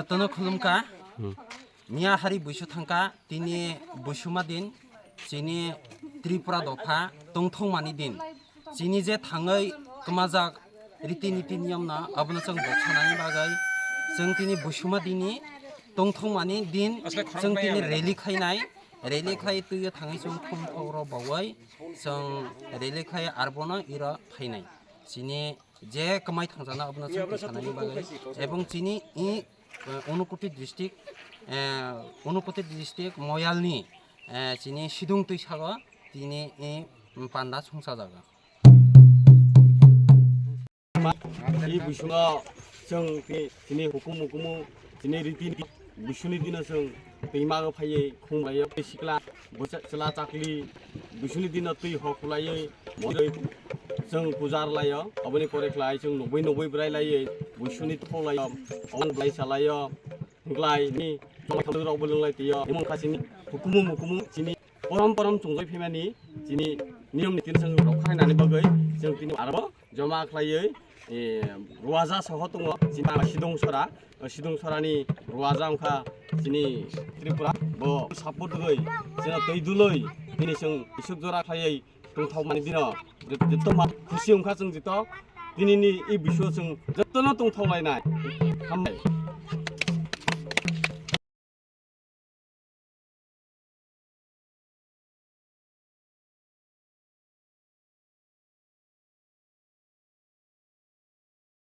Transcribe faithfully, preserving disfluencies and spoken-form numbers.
Jotono khulumkha. Miya hari buisu thangkha, tini buisuma din, chini Tripura dopha tongthokmani din. Chini je thangwi kwmajak riti niti niyom no abono chwng boksanani bagwi chwng tini buisuma dini tongthokmani din chwng tini rally khainai. Rally khlai twiwi thangwi chwng thumthok rok baui chwng rally khlai arbono iro phainai. Chini je kwmai thangjana abono chwng twi sanani bagwi ebong chini i, eh, Unakoti district, eh, Unakoti district Moyalni, eh, chini sidung twi sago tini i panda songchajago. I buisungo chwng tini, tini hukumu hukumu chini riti niti buisuni dino chwng twima phaiwi khumlaio tei sikla bwsa chwla chakli buisuni dino twi hok khulaiwi motwi chwng pujar laio. Aboni pore khlai chwng nugwi nugwi bwrai laiwi buisuni thok laio, oman bwlai salaio, hwnkhlai ni chwng rok bo lwnglai twiyo. Imong kha chini hukumu mukumu chini porom porom chungjai phaimani chini niyom niti no chwng rok khainani bagwi chwng tini aro joma khlaiwi, eh, Ruaja soho tongo, chini sidung sora, o sidung sorani Ruaja wngkha chini Tripura, bo support rwgwi, chini twi dului, bini chwng isuk jora khlaiwi tongthokmani dino, jotto ma khusi wngkha chwng jotto, tinini i bisio chwng jottono tongthok lainai. Hambai.